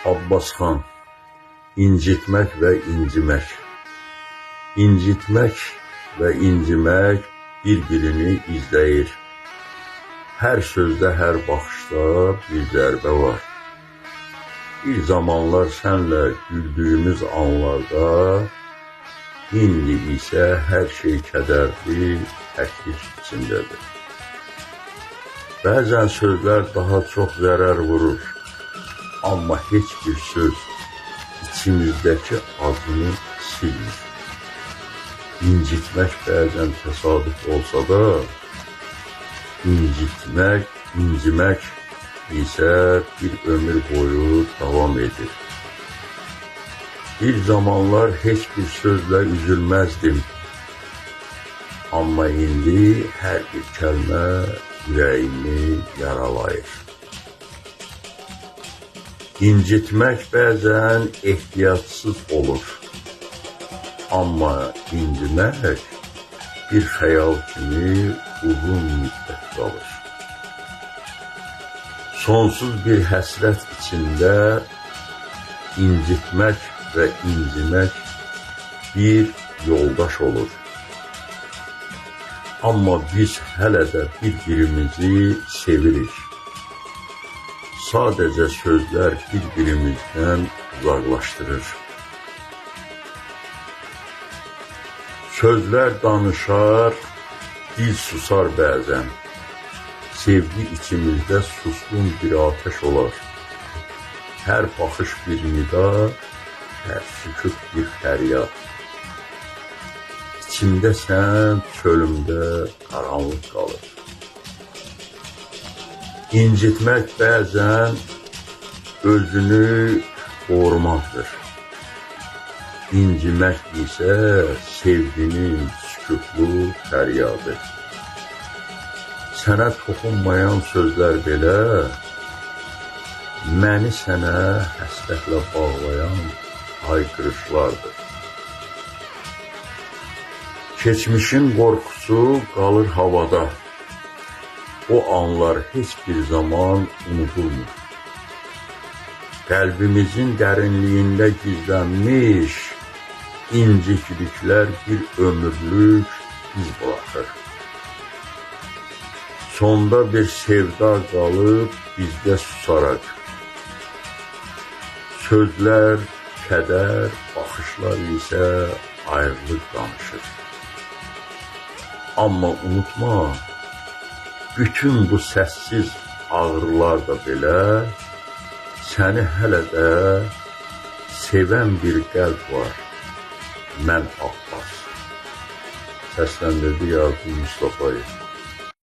Abbasxan, incitmək və incimək. İncitmək və incimək bir-birini izləyir. Hər sözdə, hər baxışda bir zərbə var. Bir zamanlar sənlə güldüyümüz anlarda, indi isə hər şey kədərli, təklik içindədir. Bəzən sözlər daha çox zərər vurur. Amma heç bir söz içimizdəki acını silmir. İncitmək bəzən təsadüf olsa da, incitmək, incimək isə bir ömür boyu davam edir. Bir zamanlar heç bir sözlə üzülməzdim. Amma indi hər bir kəlmə ürəyimi yaralayır. İncitmək bəzən ehtiyatsız olur. Amma incimək bir xəyal kimi uzun müddət qalır. Sonsuz bir həsrət içində incitmək və incimək bir yoldaş olur. Amma biz hələ də bir-birimizi sevirik. Sadəcə sözlər bir-birimizdən uzaqlaşdırır. Sözlər danışar, dil susar bəzən. Sevgi içimizdə susqun bir atəş olar. Hər baxış bir nida, hər sükut bir fəryad. İçimdə sən, çölümdə qaranlıq qalır. İncitmək bəzən özünü qorumaqdır. İncimək isə sevginin sükutlu fəryadı. Sənə toxunmayan sözlər belə məni sənə həsrətlə bağlayan hayqırışlardır. Keçmişin qorxusu qalır havada. O anlar heç bir zaman unudulmur. Qəlbimizin dərinliyində gizlənmiş incikliklər bir ömürlük iz buraxır. Sonda bir sevda qalıb bizdə susaraq. Sözlər, kədər, baxışlar isə ayrılıq danışır. Amma unutma, bütün bu səssiz ağrılar da belə səni hələ də sevən bir qəlb var. Mən Abbas. Səsləndirdi Yardım Mustafayev.